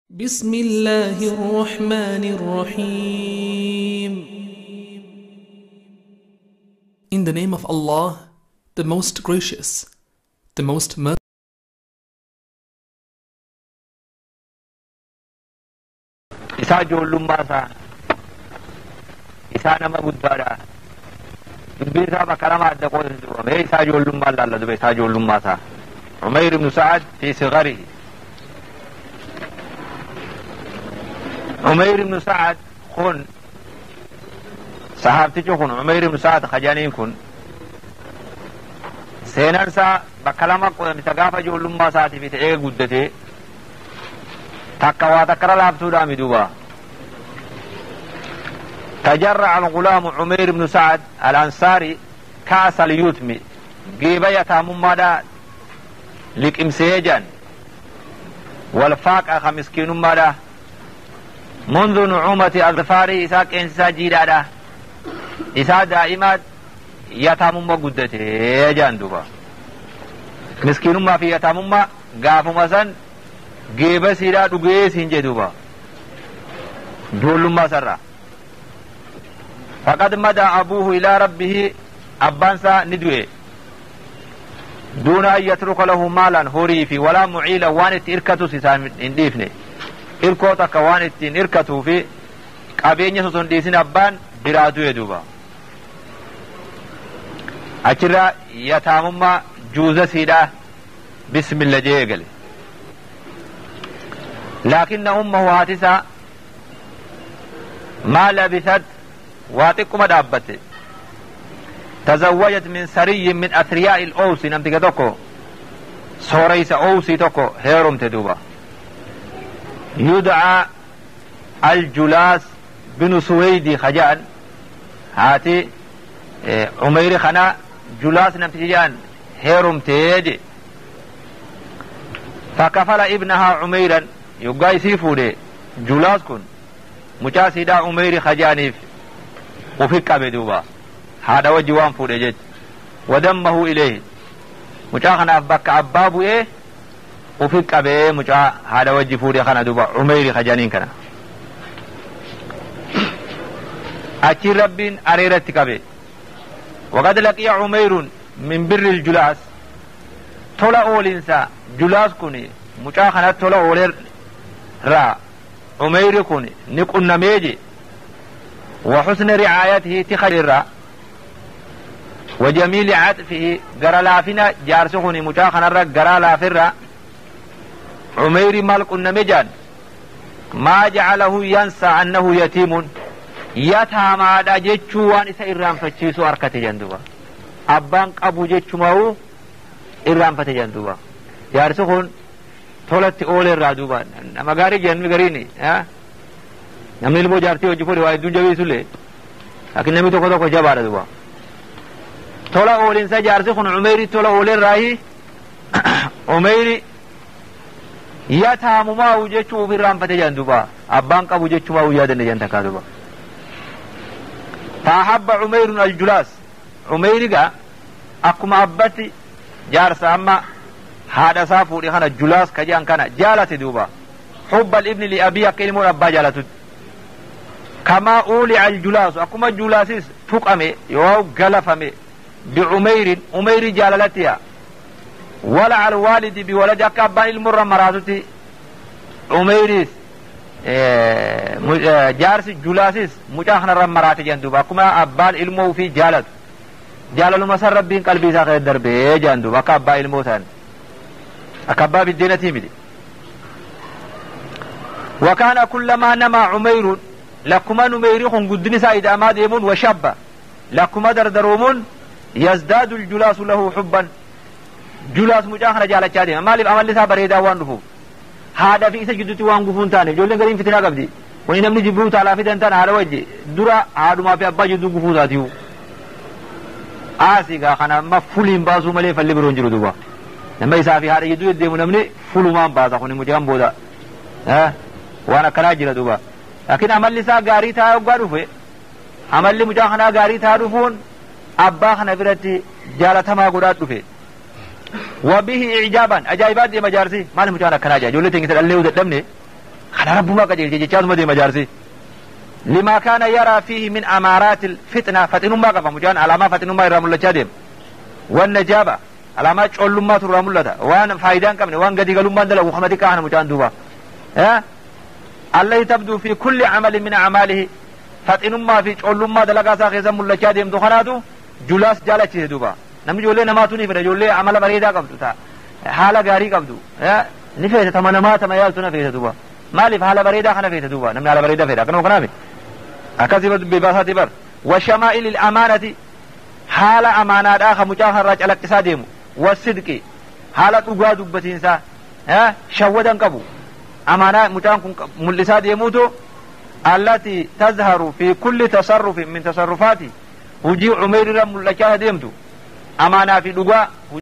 بسم الله الرحمن الرحيم. In the name of Allah, the most gracious, the most merciful. Isaa ijoollummaa isaa, isaa nama guddaadha. Dubbiin isaa bakka lama adda qoodatu duuba. Mee isaa ijoollummaa laalla duba isaa ijoollummaa isaa. Umayr ibnu Sa'ad fi sigarihi. Umayr ibnu Sa'ad kun sahaabtichi kun Umayr ibnu Sa'ad kajaniin kun seenaan isaa bakka lama qoodamte gaafa ijoollummaa isaatii fi ta'ee guddatee takka waa takkara laaftuudhaami duuba. تجرع الغلام عمير بن سعد الأنصاري كأس اليتم جيبا يتامم مادا لكمسيجا والفاق خمسكين مادا منذ نعومة أظفاره إساك إنسا جيرادا إسا دائما يتامم قدته جان دوبا مسكين ما في يتامم قاف مثلا جيبا سيرا دقيس هنجي دوبا دول ما سرّا فقد مدى أبوه إلى ربه أبانسا ندوه دون أن يترك له مالا هوري ولا معيلا وانت إركتو سيسان انديفني إركوتك وانت إركتو في قابين يسوسون ديسين أبان برادو يدوبا أجرى يتامما جوزة سيدا بسم الله جيغل لكن أمه هاتسا ما لبثت واتقما دابته تزوجت من سري من أثرياء الأوس نمتك توكو سوريس أوسي توكو هيرم تدوبا يدعى الجلاس بن سويدي خجان هاتي عمير خنا جلاس نمتك جان هيرم تيجي فكفل ابنها عميرا يقاي سيفودي جلاس كن مجاسدا عمير خجانيف وفي qabe duuba haadha wajji waan fuudhe jecha wadammahu ilayhi mucaa kanaaf bakka abbaa bu'ee ufi qabee mucaa haadha wajji fuudhe kana duuba Umeyri kajaniin kana achi rabbiin areeratti qabe وقد لقي عمير من بر الجلاس tola oolinsa julaas kun mucaa kana tola oolee raa Umeyri kun ni qunnamee وحسن رعايته تخير وجميل عطفه غرا لافنا جارسخني مچا خنر غرا لافر عمير مالك النمجان ما جعله ينسى أنه يتيم يتامى دا جچو وان إسا إرام فتشيسو أركته جندوبا أبان أبو جچو ماو إرام فتي جندوبا جارسخون تولت أولي الرادوبا نما غاري جنمي غريني ها namni ilmoo jaartii hojii fuudhe waa hedduun jabeessullee laakiin namni tokko tokko jabaadha duuba tola oolinsa jaarsi kun Umeyri tola oolerraayi Umeyri yataamumaa'u jechuu ofirraanfate jedhan duuba abbaan qabu jechumaa'u yaadanne jedhan takkaa duuba faahabba Umeyrun aljulaas Umeyri gaa akkuma abbatti jaarsa amma haadha isaa fuudhe kana julaas ka jedhan kana jaalate duuba hubba ibni li abii akka ilmoon abbaa jaalatutti كما أولع الجلاس أكما جلاسيس تقمي يواو قلفمي بعمير عمير جاللتها ولع الوالد بولد أكبان المرة مراتتي عميريس جارس جلاسيس مجاخنا رمراتي جندوبا أكما أبان المو في جالت جالل مسر ربين قلبي ساخر الدربي جندوبا أكبان المو ثان أكبان بالدينة تيمدي وكان كلما نما عمير لكما نميريخون قدني سايد أما ديمون وشابا لكما دردرومون يزداد الجلاس له حبا جلاس مجاخنا جالة شادي ما لب أمال لسا بريدا وان رفو هذا في إسا جدتي وان قفون تاني جولين قرين فتنا قبدي وني نمني جبرو تعالى فتن تان هذا وجه درا هذا ما في أبا جدو قفون ذاتيو آسيقا خنا ما فولين باسو ملي فاللي برون جرو دوبا لما يسا في هذا جدو يديمو نمني فولو مان باسا خوني مجام بودا ها وانا كراجل دوبا لكن amalli isaa gaarii ta'a yoggaa dhufe amalli mucaa kanaa gaarii ta'a dhufuun abbaa kana biratti jaalatamaa godhaa dhufe wabihi ijaaban ajaa'ibaa deema jaarsi maali mucaan akkanaa jaa ijoollee teengisa dhallee dadhabne Kana rabbumaa qajeelche jechaatuma deema jaarsi. Limaa kaana yaraa fiihi min amaaraatil fitnaa, faxinummaa qaba mucaan, alaamaa faxinummaa irraa mul'achaa deema. Wan najaaba, alaamaa collummaatu irraa mul'ata, waan faayidaa hin qabne, waan gadi galummaan dalagu kama xiqqaa kana mucaan duuba. Allati tabduu fi kulli camalin min acmaalihi, faxinummaa fi collummaa dalagaa isaa keessa mul'achaa deemtu kanaatu julaas jaalachise duuba. Namni ijoollee namaatu ni fedha, ijoollee amala bareedaa qabdu, ta haala gaarii qabdu ni feeta, tama namaa tama yaaltu na feeta duuba. Maaliif haala bareedaa kana feeta duuba? Namni haala bareedaa fedha akkanuma kanaami akkasii dubbii baasaati bar. Washamaa'ili amaanati, haala amaanaadhaa ka mucaa kanarraa calaqqisaa deemu, wasidqi, haala dhugaa dubbatiinsaa, shawwadan qabu, amaanaa mucaan kun mul'isaa deemuutu, allati tazharu fi kulli tasarrufin min tasarrufaati, hujii Umeyr irra mul'achaa deemtu, amaanaa fi dhugaa.